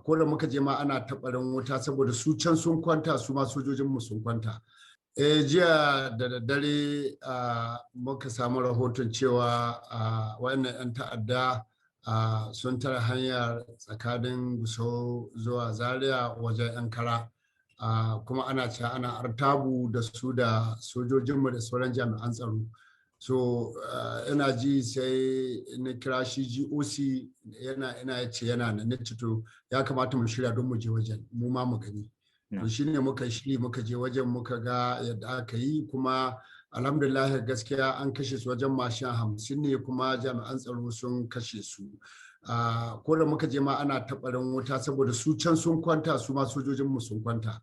Ko da muka je ma ana taɓarin wuta saboda su can sun kwanta, su ma sojojinmu sun kwanta. Jiya da daddare muka samu rahoton cewa wayannan 'yan ta'adda sun tare hanyar tsakanin Gusau zuwa Zaria wajen 'yan kara. Kuma ana cewa ana artabu da su da sojojinmu da sauran jami'an tsaro. So ina ji sai na kira shi GOC, yana ina, ya ce yana nan. Na to ya kamata mu shirya don mu je wajen mu ma mu gani. To shine muka shiri muka je wajen, muka ga yadda aka yi. Kuma alhamdulillah, gaskiya an kashe su wajen mashin 50 ne, kuma jami'an tsaro sun kashe su. Ko da muka je ma ana taɓarin wuta saboda su can sun kwanta, su ma sojojinmu sun kwanta.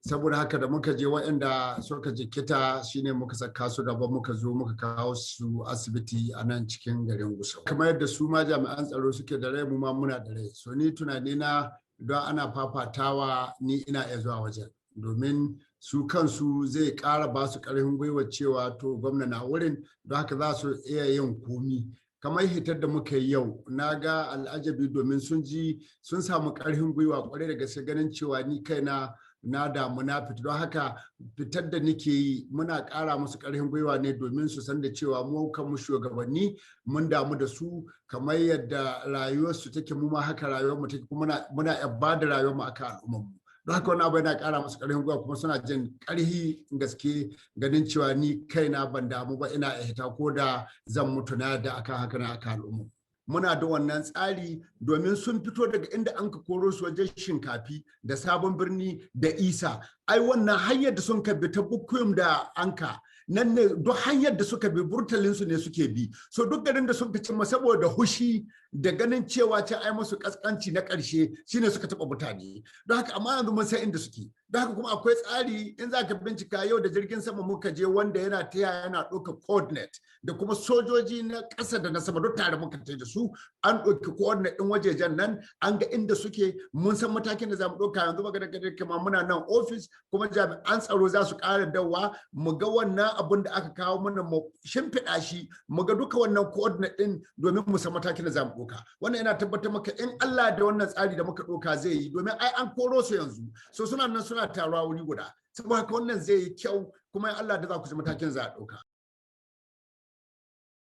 Saboda haka da muka je, waɗanda suka jikita shine muka saka su gaba, muka zo muka kawo su asibiti a nan cikin garin Gusau. Kamar yadda su ma jami'an tsaro suke da rai, mu ma muna da rai. So ni tunani na, don ana fafatawa, ni ina iya zuwa wajen, domin su kansu zai ƙara ba su ƙarfin gwiwa cewa to gwamna na wurin, don haka za su iya yin komi. Kamar hitar da muka yi yau, na ga al'ajabi, domin sun ji sun samu ƙarfin gwiwa kwarai da gaske ganin cewa ni kaina na damu na fita. Don haka fitar da nake yi, muna ƙara musu ƙarfin gwiwa ne, domin su san da cewa mu kanmu shugabanni mun damu da su. Kamar yadda rayuwarsu take, mu ma haka rayuwarmu take, kuma muna ba da rayuwarmu akan al'ummarmu. Don haka wani abu yana ƙara musu ƙarfin gwiwa, kuma suna jin ƙarfi gaske ganin cewa ni kaina ban damu ba, ina hita ko da zan mutu, na yadda akan haka na akan al'umma. Muna da wannan tsari, domin sun fito daga inda an ka koro su wajen Shinkafi da Sabon Birni da Isa. Ai wannan hanyar da sun ka bi ta Bukuyum da Anka nan ne, duk hanyar da suka bi burtalinsu ne suke bi. So duk garin da sun fi cimma, saboda hushi da ganin cewa ce ai musu kaskanci na ƙarshe, shine suka taɓa mutane. Don haka amma yanzu mun san inda suke. Don haka kuma akwai tsari, in za ka bincika, yau da jirgin sama muka je wanda yana taya yana ɗauka coordinate, da kuma sojoji na ƙasa da na sama, duk tare muka da su. An ɗauki coordinate ɗin wajejen nan, an ga inda suke, mun san matakin da za mu ɗauka. Yanzu magana kama muna nan ofis, kuma jami'an tsaro za su ƙara dawa mu ga wannan abun da aka kawo mana, mu shimfiɗa shi, mu ga duka wannan coordinate ɗin, domin mu san matakin da za mu ɗauka. Wannan yana tabbatar maka, in Allah da wannan tsari da muka ɗauka zai yi, domin ai an koro su yanzu, so suna nan suna taruwa wuri guda. Saboda haka wannan zai yi kyau, kuma in Allah da za ku ji matakin za a ɗauka.